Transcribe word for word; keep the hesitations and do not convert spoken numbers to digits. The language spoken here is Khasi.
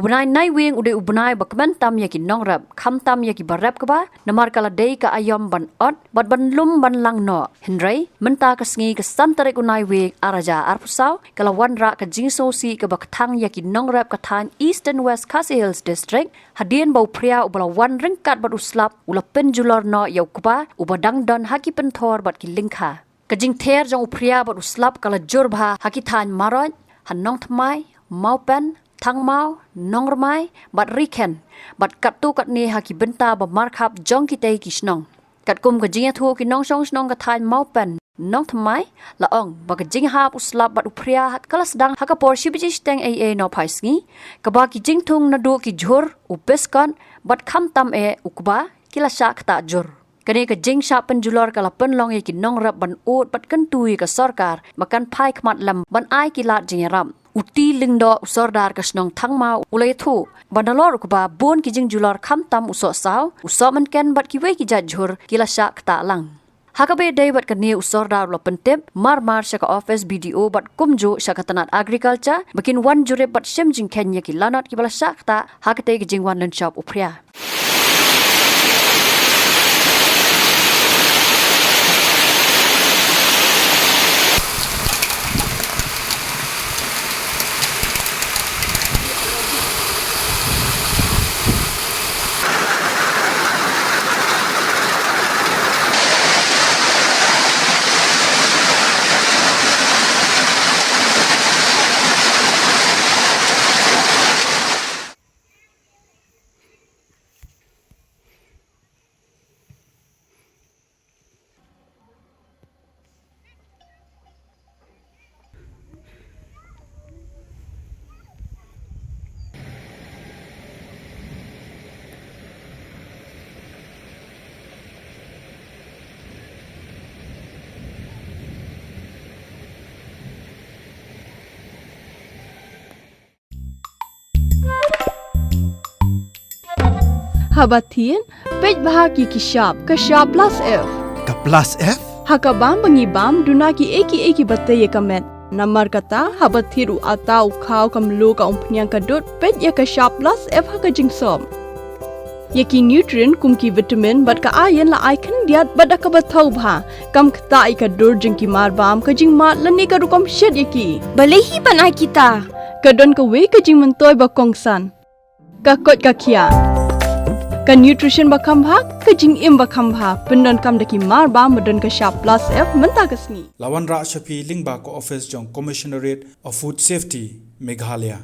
U bnai Naiwieng u dei u bnai ba kmen tam ïa ki nongrep, khamtam ïa ki ba rep kba, namar ka la dei ka aïom ban ot bad ban lum ban lang noh. Hynrei mynta ka sngi, ka san tarik u Naiwieng ar hajar arphew saw, ka la wanrah ka jingsngewsih kaba kthang ïa ki nongrep ka thaiñ Eastern West Khasi Hills District, hadien ba u phria uba la wan ryngkat bad u slap u la pynjulor noh ïa u kba uba dang don ha ki pynthor bad ki lyngkha. Ka jingther jong u phria bad u slap ka la jur bha ha ki thaiñ Maroit, ha Nongthymmai, Mawpen, Thangmaw, Nongrmai bad Rikhen, bad katto katne ha ki bynta ba markhap jong kitei ki shnong. Katkum ka jingïathuh ki nongshong shnong ka thaiñ Mawpen, Nongthymmai, la ong ba ka jinghap u slap bad u phria ka la sdang ha ka por shi baje shiteng eiei nohphai sngi, kaba ki jingthung naduh ki jhur, u biskot bad khamtam eh u kba ki la shah ktah jur. Kane ka jingshah pynjulor ka la pynlong ïa ki nongrep ban ud bad kyntu ïa ka sorkar ba kan phai khmat lem ban ai ki lad jingïarap. U T. Lyngdoh, u sordar ka shnong Thangmaw, u la ïathuh ba nalor u kba, bun ki jingjulor khamtam u sohsaw, u sohmynken bad kiwei ki jait jhur ki la shah ktah lang. Ha kaba ïadei bad kane, u sordar u la pyntip marmar sha ka office B D O bad kumjuh sha ka tnat Agriculture ba kin wan jurip bad shim jingkheiñ ïa ki lanot kiba la shah ktah ha katei ka jingwan lynshop u phria. Haba thied, peit bha ki ki shap, ka shap plus F. Ka plus F? Ha ka bam ba ngi bam, duna kiei kiei kiba tei ïa ka met. Namar kata, haba thied u atta, u khaw, ka mluh, ka umphniang, ka dud, peit ïa ka shap plus F ha ka jingsop. Ïa ki nutrient kum ki vitamin bad ka iron la ai khyndiat bad da kaba thaw bha. Kam ktah ïa ka dur jong ki marbam, ka jingmad lane ka rukom shet ïa ki. Balei hi ban ai kita? Ka don kawei ka jingmyntoi ba kongsan. Ka koit ka khiah. Ka nutrition ba kham bha, ka jingim ba kham bha. Pyndonkam da ki marbam ba don ka shap plus F mynta ka sngi. La wanrah sha phi lyngba ka office jong Commissionerate of Food Safety, Meghalaya.